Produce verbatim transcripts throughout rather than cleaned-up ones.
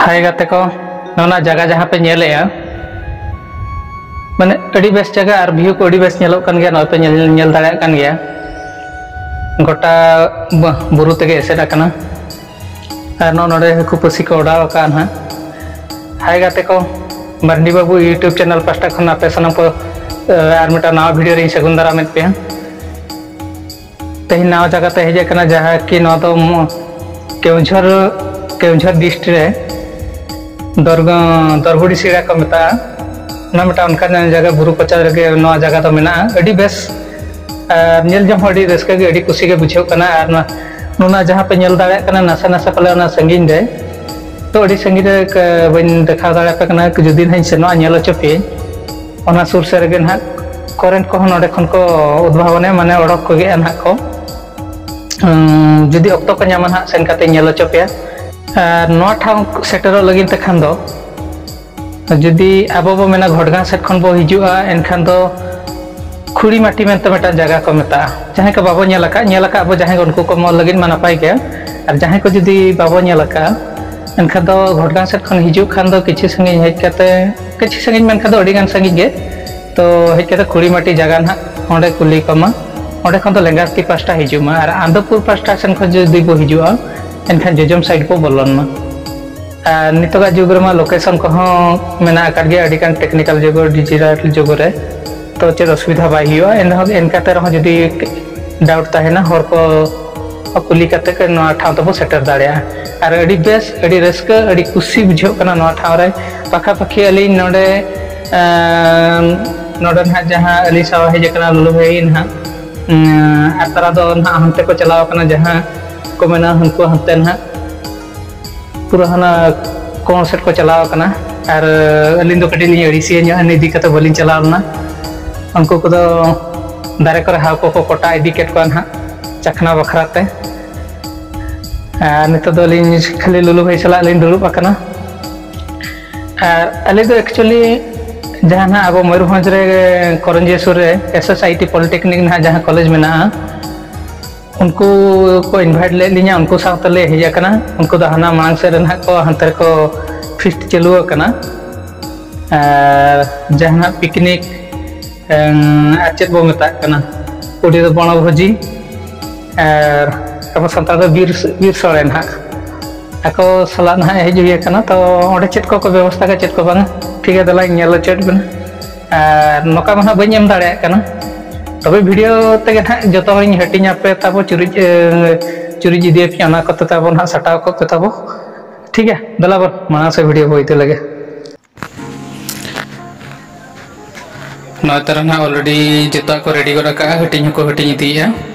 ᱦᱟᱭ ᱜᱟᱛᱮ ᱠᱚ, ᱱᱚᱣᱟ ᱡᱟᱭᱜᱟ ᱡᱟᱦᱟᱸ ᱯᱮ ᱧᱮᱞᱮᱜᱼᱟ, ᱢᱟᱱᱮ ᱟᱹᱰᱤ ᱵᱮᱥ ᱡᱟᱭᱜᱟ ᱟᱨ ᱵᱷᱤᱭᱩ ᱠᱚ ᱟᱹᱰᱤ ᱵᱮᱥ ᱧᱮᱞᱚᱜ ᱠᱟᱱ ᱜᱮᱭᱟ᱾ ᱱᱚᱜᱼᱚᱭ ᱯᱮ ᱧᱮᱞ, ᱧᱮᱞ ᱫᱟᱲᱮᱭᱟᱜ ᱠᱟᱱ ᱜᱮᱭᱟ, ᱜᱚᱴᱟ ᱵ-, ᱵᱩᱨᱩ ᱛᱮᱜᱮ ᱮᱥᱮᱫ ᱟᱠᱟᱱᱟ᱾ ᱟᱨ ᱱᱚᱜᱼᱚ ᱱᱚᱰᱮ ᱦᱟᱹᱠᱩ ᱯᱟᱹᱥᱤ ᱠᱚ ᱚᱰᱟᱣ ᱟᱠᱟᱫᱼᱟ ᱱᱟᱦᱟᱜ᱾ ᱦᱟᱭ ᱜᱟᱛᱮ ᱠᱚ, ᱢᱟᱨᱰᱤ ᱵᱟᱹᱵᱩ YouTube ᱪᱮᱱᱮᱞ ᱯᱟᱦᱴᱟ ᱠᱷᱚᱱ ᱟᱯᱮ ᱥᱟᱱᱟᱢ ᱠᱚ, ᱮ, ᱟᱨ ᱢᱤᱫᱴᱟᱝ ᱱᱟᱣᱟ ᱵᱷᱤᱰᱤᱭᱳ ᱨᱤᱧ ᱥᱟᱹᱜᱩᱱ ᱫᱟᱨᱟᱢᱮᱫ ᱯᱮᱭᱟ᱾ ᱛᱮᱦᱮᱧ ᱱᱟᱣᱟ ᱡᱟᱭᱜᱟ ᱛᱮ ᱦᱮᱡ ᱟᱠᱟᱱᱟ, ᱡᱟᱦᱟᱸ ᱠᱤ ᱱᱚᱣᱟ ᱫᱚ ᱢᱚ-, ᱠᱮᱣᱡᱷᱚᱨ, ᱠᱮᱣᱡᱷᱚᱨ ᱰᱤᱥᱴ ᱨᱮ ᱫᱚᱨᱜ-, ᱫᱚᱨᱵᱩᱰᱤ ᱥᱤᱲᱟ ᱠᱚ ᱢᱮᱛᱟᱜᱼᱟ᱾ ᱚᱱᱟ ᱢᱤᱫᱴᱟᱝ ᱚᱱᱠᱟᱱ ᱡᱟᱭᱜᱟ, ᱵᱩᱨᱩ ᱠᱚᱪᱟ ᱨᱮᱜᱮ ᱱᱚᱣᱟ ᱡᱟᱭᱜᱟ ᱫᱚ ᱢᱮᱱᱟᱜᱼᱟ᱾ ᱟᱹᱰᱤ ᱵᱮᱥ ᱟᱨ ᱧᱮᱞ ᱡᱚᱝ ᱦᱚᱸ ᱟᱹᱰᱤ ᱨᱟᱹᱥᱠᱟᱹ ᱜᱮ, ᱟᱹᱰᱤ ᱠᱩᱥᱤ ᱜᱮ ᱵᱩᱡᱷᱟᱹᱜ ᱠᱟᱱᱟ᱾ ᱟᱨ ᱱᱚᱣᱟ, ᱱᱚᱣᱟ ᱡᱟᱦᱟᱸ ᱯᱮ ᱧᱮᱞ ᱫᱟᱲᱮᱭᱟᱜ ᱠᱟᱱᱟ ᱱᱟᱥᱮ ᱱᱟᱥᱮ ᱯᱟᱞᱮ ᱚᱱᱟ ᱥᱟᱺᱜᱤᱧ ᱨᱮ, ᱛᱚ ᱟᱹᱰᱤ ᱥᱟᱺᱜᱤᱧ ᱨᱮ ᱠ-, ᱵᱟᱹᱧ ᱫᱮᱠᱷᱟᱣ ᱫᱟᱲᱮᱭᱟᱯᱮ ᱠᱟᱱᱟ᱾ ᱡᱩᱫᱤ ᱱᱟᱦᱟᱜ ᱤᱧ ᱥᱮᱱᱚᱜᱼᱟ, ᱧᱮᱞ ᱦᱚᱪᱚ ᱯᱮᱭᱟᱹᱧ᱾ ᱚᱱᱟ ᱥᱩᱨ ᱥᱮᱫ ᱨᱮᱜᱮ ᱱᱟᱦᱟᱜ ᱠᱚᱨᱮᱱᱴ ᱠᱚᱦᱚᱸ ᱱᱚᱰᱮ ᱠᱷᱚᱱ ᱠᱚ ᱩᱫᱵᱷᱟᱵᱚᱱᱮ, ᱢᱟᱱᱮ ᱚᱰᱚᱠ ᱠᱚᱜᱮᱜᱼᱟ ᱱᱟᱦᱟᱜ ᱠᱚ᱾ ᱩᱸ, ᱡᱩᱫᱤ ᱚᱠᱛᱚ ᱠᱚ ᱧᱟᱢᱟ ᱱᱟᱦᱟᱜ ᱥᱮᱱ ᱠᱟᱛᱮ ᱧᱮᱞ ᱦᱚᱪᱚ ᱯᱮᱭᱟ᱾ ᱟᱨ ᱱᱚᱣᱟ ᱴᱷᱟᱶ ᱥᱮᱴᱮᱨᱚᱜ ᱞᱟᱹᱜᱤᱫ ᱛᱮᱠᱷᱟᱱ ᱫᱚ ᱡᱩᱫᱤ ᱟᱵᱚ ᱵᱚ ᱢᱮᱱᱟ ᱜᱷᱚᱴᱜᱟᱸ ᱥᱮᱫ ᱠᱷᱚᱱ ᱵᱚ ᱦᱤᱡᱩᱜᱼᱟ, ᱮᱱᱠᱷᱟᱱ ᱫᱚ ᱠᱷᱩᱲᱤ ᱢᱟᱴᱤ ᱢᱮᱱᱛᱮ ᱢᱤᱫᱴᱟᱝ ᱡᱟᱭᱜᱟ ᱠᱚ ᱢᱮᱛᱟᱜᱼᱟ᱾ ᱡᱟᱦᱟᱸᱭ ᱠᱚ ᱵᱟᱵᱚ ᱧᱮᱞ ᱟᱠᱟᱫ, ᱧᱮᱞ ᱟᱠᱟᱫ ᱟᱵᱚ ᱡᱟᱦᱟᱸᱭ ᱠᱚ, ᱩᱱᱠᱩ ᱠᱚ ᱢᱚ ᱞᱟᱹᱜᱤᱫ ᱢᱟ ᱱᱟᱯᱟᱭ ᱜᱮᱭᱟ᱾ ᱟᱨ ᱡᱟᱦᱟᱸᱭ ᱠᱚ ᱡᱩᱫᱤ ᱵᱟᱵᱚ ᱧᱮᱞ ᱟᱠᱟᱫᱼᱟ, ᱮᱱᱠᱷᱟᱱ ᱫᱚ ᱜᱷᱚᱴᱜᱟᱸ ᱥᱮᱫ ᱠᱷᱚᱱ ᱦᱤᱡᱩᱜ ᱠᱷᱟᱱ ᱫᱚ ᱠᱤᱪᱷᱩ ᱥᱟᱺᱜᱤᱧ ᱦᱮᱡ ᱠᱟᱛᱮ, ᱠᱤᱪᱷᱩ ᱥᱟᱺᱜᱤᱧ ᱢᱮᱱᱠᱷᱟᱱ ᱫᱚ ᱟᱹᱰᱤ ᱜᱟᱱ ᱥᱟᱺᱜᱤᱧ ᱜᱮ, ᱛᱚ ᱦᱮᱡ ᱠᱟᱛᱮ ᱠᱷᱩᱲᱤ ᱢᱟᱴᱤ ᱡᱟᱭᱜᱟ ᱱᱟᱦᱟᱜ ᱚᱸᱰᱮ ᱠᱩᱞᱤ ᱠᱚᱢᱟ᱾ ᱚᱸᱰᱮ ᱠᱷᱚᱱ ᱫᱚ ᱞᱮᱸᱜᱟ ᱛᱤ ᱯᱟᱥᱴᱟ ᱦᱤᱡᱩᱜ ᱢᱟ, ᱟᱨ ᱟᱱᱫᱚᱯᱩᱨ ᱯᱟᱥᱴᱟ ᱥᱮᱱ ᱠᱷᱚᱱ ᱡᱩᱫᱤ ᱵᱚ ᱦᱤᱡᱩᱜᱼᱟ, ᱮᱱᱠᱷᱟᱱ ᱡᱚᱡᱚᱢ ᱥᱟᱭᱤᱰ ᱵᱚ ᱵᱚᱞᱚᱱ ᱢᱟ᱾ ᱟᱨ ᱱᱤᱛᱚᱜᱟᱜ ᱡᱩᱜᱽ ᱨᱮᱢᱟ ᱞᱳᱠᱮᱥᱚᱱ ᱠᱚᱦᱚᱸ ᱢᱮᱱᱟᱜ ᱟᱠᱟᱫ ᱜᱮᱭᱟ, ᱟᱹᱰᱤ ᱜᱟᱱ ᱴᱮᱠᱱᱤᱠᱮᱞ ᱡᱩᱜᱽ, ᱰᱤᱡᱤᱴᱟᱞ ᱡᱩᱜᱽ ᱨᱮ, ᱛᱚ ᱪᱮᱫ ᱚᱥᱩᱵᱤᱫᱷᱟ ᱵᱟᱭ ᱦᱩᱭᱩᱜᱼᱟ᱾ ᱮᱱ ᱨᱮᱦᱚᱸ, ᱮᱱ ᱠᱟᱛᱮ ᱨᱮᱦᱚᱸ ᱡᱩᱫᱤ ᱰᱟᱣᱩᱴ ᱛᱟᱦᱮᱱᱟ, ᱦᱚᱲ ᱠᱚ ᱠᱩᱞᱤ ᱠᱟᱛᱮ ᱜᱮ ᱱᱚᱣᱟ ᱴᱷᱟᱶ ᱛᱮᱵᱚ ᱥᱮᱴᱮᱨ ᱫᱟᱲᱮᱭᱟᱜᱼᱟ᱾ ᱟᱨ ᱟᱹᱰᱤ ᱵᱮᱥ, ᱟᱹᱰᱤ ᱨᱟᱹᱥᱠᱟᱹ, ᱟᱹᱰᱤ ᱠᱩᱥᱤ ᱵᱩᱡᱷᱟᱹᱜ ᱠᱟᱱᱟ ᱱᱚᱣᱟ ᱴᱷᱟᱶ ᱨᱮ᱾ ᱯᱟᱠᱷᱟ ᱯᱟᱹᱠᱷᱤ ᱟᱹᱞᱤᱧ ᱱᱚᱰᱮ, ᱮᱸ, ᱱᱚᱰᱮ ᱱᱟᱦᱟᱜ ᱡᱟᱦᱟᱸ ᱟᱹᱞᱤᱧ ᱥᱟᱶ ᱦᱮᱡ ᱟᱠᱟᱱᱟ ᱞᱩᱞᱩ ᱵᱷᱟᱹᱭ ᱱᱟᱦᱟᱜ, ᱩᱸ, ᱟᱨ ᱛᱟᱨᱟ ᱫᱚ ᱱᱟᱦᱟᱜ ᱦᱟᱱᱛᱮ ᱠᱚ ᱪᱟᱞᱟᱣ ᱟᱠᱟᱱᱟ, ᱡᱟᱦᱟᱸ ᱠᱚ ᱢᱮᱱᱟ ᱦᱟᱹᱱᱠᱩ ᱦᱟᱱᱛᱮ ᱱᱟᱦᱟᱜ ᱯᱩᱨᱟᱹ ᱦᱟᱱᱟ ᱠᱚᱬ ᱥᱮᱫ ᱠᱚ ᱪᱟᱞᱟᱣ ᱟᱠᱟᱱᱟ᱾ ᱟᱨ ᱟᱹᱞᱤᱧ ᱫᱚ ᱠᱟᱹᱴᱤᱡ ᱞᱤᱧ ᱟᱹᱲᱤᱥᱤᱭᱟᱹ ᱧᱚᱜ ᱮᱱ ᱤᱫᱤ ᱠᱟᱛᱮ ᱵᱟᱹᱞᱤᱧ ᱪᱟᱞᱟᱣ ᱞᱮᱱᱟ᱾ ᱩᱱᱠᱩ ᱠᱚᱫᱚ ᱫᱟᱨᱮ ᱠᱚᱨᱮ ᱦᱟᱣ ᱠᱚᱠᱚ ᱠᱚᱴᱟ ᱤᱫᱤ ᱠᱮᱫ ᱠᱚᱣᱟ ᱱᱟᱦᱟᱜ ᱪᱟᱠᱷᱱᱟ ᱵᱟᱠᱷᱨᱟ ᱛᱮ᱾ ᱟᱨ ᱱᱤᱛᱚᱜ ᱫᱚ ᱟᱹᱞᱤᱧ ᱠᱷᱟᱹᱞᱤ ᱞᱩᱞᱩ ᱵᱷᱟᱹᱭ ᱥᱟᱞᱟᱜ ᱞᱤᱧ ᱫᱩᱲᱩᱵ ᱟᱠᱟᱱᱟ᱾ ᱟᱨ ᱟᱞᱮ ᱫᱚ actually ᱡᱟᱦᱟᱸ ᱱᱟᱦᱟᱜ ᱟᱵᱚ ᱢᱚᱭᱩᱨᱵᱷᱚᱸᱡᱽ ᱨᱮ ᱠᱚᱨᱚᱧᱡᱤᱭᱟᱹ ᱥᱩᱨ ᱨᱮ SSIT Polytechnic ᱱᱟᱦᱟᱜ ᱡᱟᱦᱟᱸ ᱠᱚᱞᱮᱡᱽ ᱢᱮᱱᱟᱜᱼᱟ, ᱩᱱᱠᱩ ᱠᱚ invite ᱞᱮᱫ ᱞᱤᱧᱟ, ᱩᱱᱠᱩ ᱥᱟᱶᱛᱮᱞᱮ ᱦᱮᱡ ᱟᱠᱟᱱᱟ᱾ ᱩᱱᱠᱩ ᱫᱚ ᱦᱟᱱᱟ ᱢᱟᱲᱟᱝ ᱥᱮᱫ ᱨᱮ ᱱᱟᱦᱟᱜ ᱠᱚ, ᱦᱟᱱᱛᱮ ᱨᱮᱠᱚ feast ᱪᱟᱹᱞᱩ ᱟᱠᱟᱱᱟ᱾ ᱟᱨ ᱡᱟᱦᱟᱱᱟᱜ picnic, ᱮᱸ, ᱟᱨ ᱪᱮᱫ ᱵᱚ ᱢᱮᱛᱟᱜ ᱠᱟᱱᱟ, ᱠᱩᱲᱤ ᱫᱚ ᱵᱚᱱᱚᱵᱷᱳᱡᱤ, ᱟᱨ ᱟᱵᱚ ᱥᱟᱱᱛᱟᱲ ᱫᱚ ᱵᱤᱨ, ᱵᱤᱨ ᱥᱚᱲᱮ ᱱᱟᱦᱟᱜ᱾ ᱟᱠᱚ ᱥᱟᱞᱟᱜ ᱱᱟᱦᱟᱜ ᱦᱮᱡ ᱦᱩᱭ ᱟᱠᱟᱱᱟ, ᱛᱚ ᱚᱸᱰᱮ ᱪᱮᱫ ᱠᱚᱠᱚ ᱵᱮᱵᱚᱥᱛᱷᱟ ᱠᱟᱜᱼᱟ, ᱪᱮᱫ ᱠᱚ ᱵᱟᱝᱟ, ᱴᱷᱤᱠ ᱜᱮᱭᱟ, ᱫᱮᱞᱟᱧ ᱧᱮᱞ ᱦᱚᱪᱚᱭᱮᱫ ᱵᱮᱱᱟ᱾ ᱟᱨ ᱱᱚᱝᱠᱟ ᱢᱟ ᱱᱟᱦᱟᱜ ᱵᱟᱹᱧ ᱮᱢ ᱫᱟᱲᱮᱭᱟᱜ ᱠᱟᱱᱟ, ᱛᱚᱵᱮ video ᱛᱮᱜᱮ ᱱᱟᱦᱟᱜ ᱡᱚᱛᱚ ᱦᱚᱲᱤᱧ ᱦᱟᱹᱴᱤᱧ ᱟᱯᱮ ᱛᱟᱵᱚ, ᱪᱩᱨᱩᱡ, ᱮ, ᱪᱩᱨᱩᱡ ᱤᱫᱤᱭᱟᱯᱮ, ᱚᱱᱟ ᱠᱚᱛᱮ ᱛᱟᱵᱚ ᱱᱟᱦᱟᱜ ᱥᱟᱴᱟᱣ ᱠᱚᱜ ᱯᱮ ᱛᱟᱵᱚ᱾ ᱴᱷᱤᱠ ᱜᱮᱭᱟ, ᱫᱮᱞᱟ ᱵᱚᱱ ᱢᱟᱲᱟᱝ ᱥᱮᱫ video ᱵᱚ ᱤᱫᱤ ᱞᱮᱜᱮ᱾ ᱱᱚᱜᱼᱚᱭ ᱛᱟᱨᱟ ᱱᱟᱦᱟᱜ already ᱡᱚᱛᱚᱣᱟᱜ ᱠᱚ ready ᱜᱚᱫ ᱟᱠᱟᱜᱼᱟ, ᱦᱟᱹᱴᱤᱧ ᱦᱚᱸᱠᱚ ᱦᱟᱹᱴᱤᱧ ᱤᱫᱤᱭᱮᱫᱼᱟ᱾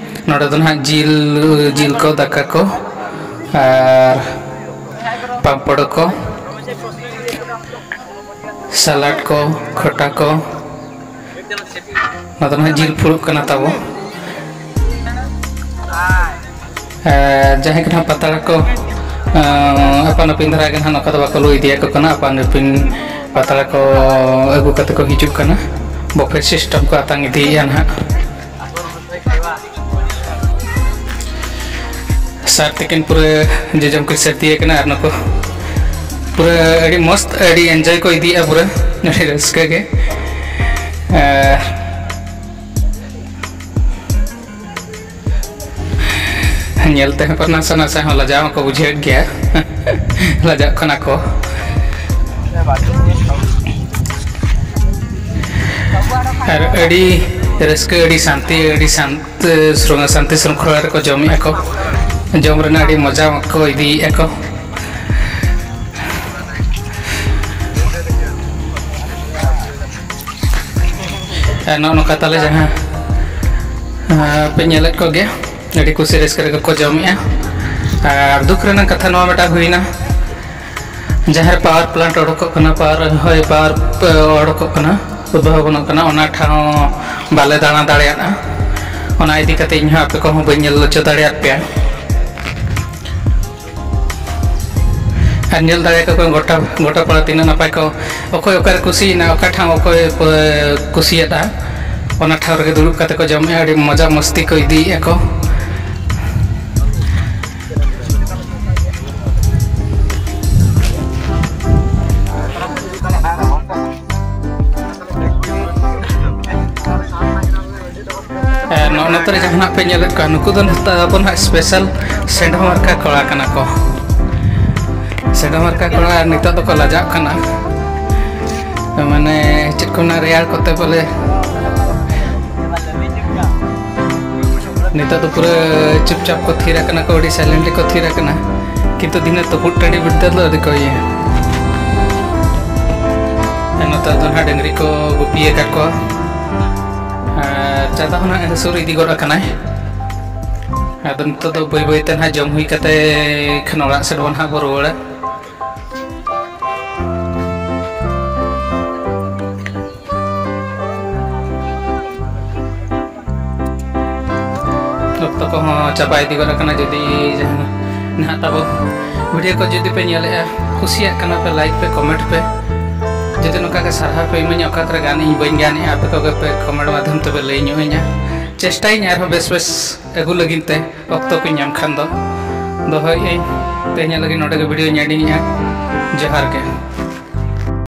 ᱱᱚᱰᱮ ᱫᱚ ᱱᱟᱦᱟᱜ ᱡᱤᱞ, ᱡᱤᱞ ᱠᱚ, ᱫᱟᱠᱟ ᱠᱚ, ᱟᱨ ᱯᱟᱢᱯᱚᱲ ᱠᱚ, ᱥᱟᱞᱟᱰ ᱠᱚ, ᱠᱷᱚᱴᱟ ᱠᱚ, ᱱᱚᱣᱟ ᱫᱚ ᱱᱟᱦᱟᱜ ᱡᱤᱞ ᱯᱷᱩᱲᱩᱜ ᱠᱟᱱᱟ ᱛᱟᱵᱚ᱾ ᱟᱨ ᱡᱟᱦᱟᱸᱭ ᱠᱚ ᱱᱟᱦᱟᱜ ᱯᱟᱛᱲᱟ ᱠᱚ, ᱟᱸ, ᱟᱯᱟᱱ ᱟᱹᱯᱤᱱ ᱫᱷᱟᱨᱟ ᱜᱮ ᱱᱟᱦᱟᱜ ᱱᱚᱝᱠᱟ ᱫᱚ ᱵᱟᱠᱚ ᱞᱩ ᱤᱫᱤᱭᱟᱠᱚ ᱠᱟᱱᱟ, ᱟᱯᱟᱱ ᱟᱹᱯᱤᱱ ᱯᱟᱛᱲᱟ ᱠᱚ ᱟᱹᱜᱩ ᱠᱟᱛᱮ ᱠᱚ ᱦᱤᱡᱩᱜ ᱠᱟᱱᱟ᱾ Buffet system ᱠᱚ ᱟᱛᱟᱝ ᱤᱫᱤᱭᱮᱫᱼᱟ ᱱᱟᱦᱟᱜ᱾ ᱥᱟᱨ ᱛᱤᱠᱤᱱ ᱯᱩᱨᱟᱹ ᱡᱚᱡᱚᱢ ᱠᱚ ᱥᱟᱹᱨᱫᱤ ᱟᱠᱟᱱᱟ ᱟᱨ ᱱᱩᱠᱩ ᱯᱩᱨᱟᱹ ᱟᱹᱰᱤ ᱢᱚᱥᱛ, ᱟᱹᱰᱤ enjoy ᱠᱚ ᱤᱫᱤᱭᱮᱫᱼᱟ, ᱯᱩᱨᱟᱹ ᱟᱹᱰᱤ ᱨᱟᱹᱥᱠᱟᱹ ᱜᱮ᱾ ᱟᱨ ᱧᱮᱞ ᱛᱮᱦᱚᱸ ᱠᱚ ᱱᱟᱥᱮ ᱱᱟᱥᱮ ᱦᱚᱸ ᱞᱟᱡᱟᱣ ᱦᱚᱸᱠᱚ ᱵᱩᱡᱷᱟᱹᱣᱮᱫ ᱜᱮᱭᱟ᱾ ᱞᱟᱡᱟᱜ ᱠᱟᱱᱟ ᱠᱚ᱾ ᱟᱨ ᱟᱹᱰᱤ ᱨᱟᱹᱥᱠᱟᱹ, ᱟᱹᱰᱤ ᱥᱟᱱᱛᱤ, ᱟᱹᱰᱤ ᱥᱟᱱᱛ-, ᱥᱨᱩ-, ᱥᱟᱱᱛᱤ ᱥᱨᱩᱝᱠᱷᱚᱞᱟ ᱨᱮᱠᱚ ᱡᱚᱢᱮᱫᱼᱟ ᱠᱚ᱾ ᱡᱚᱢ ᱨᱮᱱᱟᱜ ᱟᱹᱰᱤ ᱢᱚᱡᱟ ᱠᱚ ᱤᱫᱤᱭᱮᱫᱼᱟ ᱠᱚ᱾ ᱟᱨ ᱱᱚᱜᱼᱚ ᱱᱚᱝᱠᱟ ᱛᱟᱞᱮ ᱡᱟᱦᱟᱸ, ᱟᱸ, ᱯᱮ ᱧᱮᱞᱮᱫ ᱠᱚᱜᱮ, ᱟᱹᱰᱤ ᱠᱩᱥᱤ ᱨᱟᱹᱥᱠᱟᱹ ᱨᱮᱜᱮ ᱠᱚ ᱡᱚᱢᱮᱜᱼᱟ᱾ ᱟᱨ ᱫᱩᱠ ᱨᱮᱱᱟᱜ ᱠᱟᱛᱷᱟ ᱱᱚᱣᱟ ᱢᱤᱫᱴᱟᱝ ᱦᱩᱭᱱᱟ, ᱡᱟᱦᱟᱸ ᱨᱮ power plant ᱚᱰᱚᱠᱚᱜ ᱠᱟᱱᱟ, power, ᱦᱳᱭ, power, ᱟᱸ, ᱚᱰᱚᱠᱚᱜ ᱠᱟᱱᱟ, ᱩᱫᱵᱷᱚᱵᱚᱱᱚᱜ ᱠᱟᱱᱟ, ᱚᱱᱟ ᱴᱷᱟᱶ ᱵᱟᱞᱮ ᱫᱟᱬᱟ ᱫᱟᱲᱮᱭᱟᱫᱼᱟ᱾ ᱚᱱᱟ ᱤᱫᱤ ᱠᱟᱛᱮ ᱤᱧᱦᱚᱸ ᱟᱯᱮ ᱠᱚᱦᱚᱸ ᱵᱟᱹᱧ ᱧᱮᱞ ᱦᱚᱪᱚ ᱫᱟᱲᱮᱭᱟᱫ ᱯᱮᱭᱟ᱾ ᱟᱨ ᱧᱮᱞ ᱫᱟᱲᱮᱭᱟᱠᱚ ᱠᱟᱱᱟ ᱜᱚᱴᱟ, ᱜᱚᱴᱟ ᱯᱟᱲᱟ ᱛᱤᱱᱟᱹᱜ ᱱᱟᱯᱟᱭ ᱠᱚ, ᱚᱠᱚᱭ ᱚᱠᱟᱨᱮ ᱠᱩᱥᱤᱭᱮᱱᱟ, ᱚᱠᱟ ᱴᱷᱟᱶ ᱚᱠᱚᱭ ᱯᱮ ᱠᱩᱥᱤᱭᱟᱫᱼᱟ, ᱚᱱᱟ ᱴᱷᱟᱶ ᱨᱮᱜᱮ ᱫᱩᱲᱩᱵ ᱠᱟᱛᱮ ᱠᱚ ᱡᱚᱢᱮᱜᱼᱟ, ᱟᱹᱰᱤ ᱢᱚᱡᱟ ᱢᱚᱥᱛᱤ ᱠᱚ ᱤᱫᱤᱭᱮᱫᱼᱟ ᱠᱚ᱾ ᱨᱮ ᱡᱟᱦᱟᱱᱟᱜ ᱯᱮ ᱧᱮᱞᱮᱫ ᱠᱚᱣᱟ, ᱱᱩᱠᱩ ᱫᱚ ᱱᱮᱛᱟᱨ ᱟᱵᱚ ᱱᱟᱦᱟᱜ ᱥᱯᱮᱥᱟᱞ ᱥᱮᱸᱰᱷᱟ ᱢᱟᱨᱠᱟ ᱠᱚᱲᱟ ᱠᱟᱱᱟ ᱠᱚ᱾ ᱥᱮᱸᱰᱷᱟ ᱢᱟᱨᱠᱟ ᱠᱚᱲᱟ ᱱᱤᱛᱚᱜ ᱫᱚᱠᱚ ᱞᱟᱡᱟᱜ ᱠᱟᱱᱟ, ᱢᱟᱱᱮ ᱪᱮᱫ ᱠᱚ ᱢᱮᱱᱟ, ᱨᱮᱭᱟᱲ ᱠᱚᱛᱮ ᱵᱚᱞᱮ᱾ ᱱᱤᱛᱚᱜ ᱫᱚ ᱯᱩᱨᱟᱹ ᱪᱩᱯᱪᱟᱯ ᱠᱚ ᱛᱷᱤᱨ ᱟᱠᱟᱱᱟ ᱠᱚ, ᱟᱹᱰᱤ ᱥᱟᱭᱞᱮᱱᱴᱞᱤ ᱠᱚ ᱛᱷᱤᱨ ᱟᱠᱟᱱᱟ᱾ ᱠᱤᱱᱛᱩ ᱫᱷᱤᱱᱟᱹᱱ ᱛᱩᱯᱩᱫ ᱴᱟᱺᱰᱤ ᱵᱤᱨᱫᱟᱹ ᱫᱚ ᱟᱹᱰᱤ ᱠᱚ ᱤᱭᱟᱹ᱾ ᱟᱨ ᱱᱚᱛᱮ ᱫᱚ ᱱᱟᱦᱟᱜ ᱰᱟᱹᱝᱨᱤ ᱠᱚ ᱜᱩᱯᱤ ᱟᱠᱟᱫ ᱠᱚᱣᱟ᱾ ᱟᱨ ᱪᱟᱸᱫᱟ ᱦᱚᱸ ᱱᱟᱦᱟᱜ ᱥᱩᱨ ᱤᱫᱤ ᱜᱚᱫ ᱟᱠᱟᱱᱟᱭ᱾ ᱟᱫᱚ ᱱᱤᱛᱚᱜ ᱫᱚ ᱵᱟᱹᱭ ᱵᱟᱹᱭ ᱛᱮ ᱱᱟᱦᱟᱜ ᱡᱚᱢ ᱦᱩᱭ ᱠᱟᱛᱮ ᱠᱷᱟᱱ ᱚᱲᱟᱜ ᱥᱮᱫ ᱵᱚᱱ ᱱᱟᱦᱟᱜ ᱵᱚ ᱨᱩᱣᱟᱹᱲᱟ᱾ ᱚᱠᱛᱚ ᱠᱚᱦᱚᱸ ᱪᱟᱵᱟ ᱤᱫᱤ ᱜᱚᱫ ᱟᱠᱟᱱᱟ᱾ ᱡᱩᱫᱤ ᱡᱟᱦᱟᱸ ᱱᱟᱦᱟᱜ ᱛᱟᱵᱚ ᱵᱷᱤᱰᱤᱭᱳ ᱠᱚ ᱡᱩᱫᱤ ᱯᱮ ᱧᱮᱞᱮᱫᱼᱟ, ᱠᱩᱥᱤᱭᱟᱜ ᱠᱟᱱᱟ ᱯᱮ, ᱞᱟᱭᱤᱠ ᱯᱮ, ᱠᱚᱢᱮᱱᱴ ᱯᱮ᱾ ᱡᱩᱫᱤ ᱱᱚᱝᱠᱟ ᱜᱮ ᱥᱟᱨᱦᱟᱣ ᱯᱮ ᱤᱢᱟᱹᱧᱟ, ᱚᱠᱟ ᱠᱚᱨᱮ ᱜᱟᱱ ᱤᱧ ᱵᱟᱹᱧ ᱜᱟᱱᱮᱫᱼᱟ, ᱟᱯᱮ ᱠᱚᱜᱮ ᱯᱮ ᱠᱚᱢᱮᱱᱴ ᱢᱟᱫᱽᱫᱷᱚᱢ ᱛᱮᱯᱮ ᱞᱟᱹᱭ ᱧᱚᱜ ᱟᱹᱧᱟ᱾ ᱪᱮᱥᱴᱟᱭᱟᱹᱧ ᱟᱨᱦᱚᱸ ᱵᱮᱥ ᱵᱮᱥ ᱟᱹᱜᱩ ᱞᱟᱹᱜᱤᱫ ᱛᱮ, ᱚᱠᱛᱚ ᱠᱚᱧ ᱧᱟᱢ ᱠᱷᱟᱱ ᱫᱚ᱾ ᱫᱚᱦᱚᱭᱮᱫᱼᱟᱹᱧ, ᱛᱮᱦᱮᱧᱟᱜ ᱞᱟᱹᱜᱤᱫ ᱱᱚᱰᱮ ᱜᱮ ᱵᱷᱤᱰᱤᱭᱳᱧ ᱮᱰᱤᱝᱮᱜᱼᱟ᱾ ᱡᱚᱦᱟᱨ ᱜᱮ᱾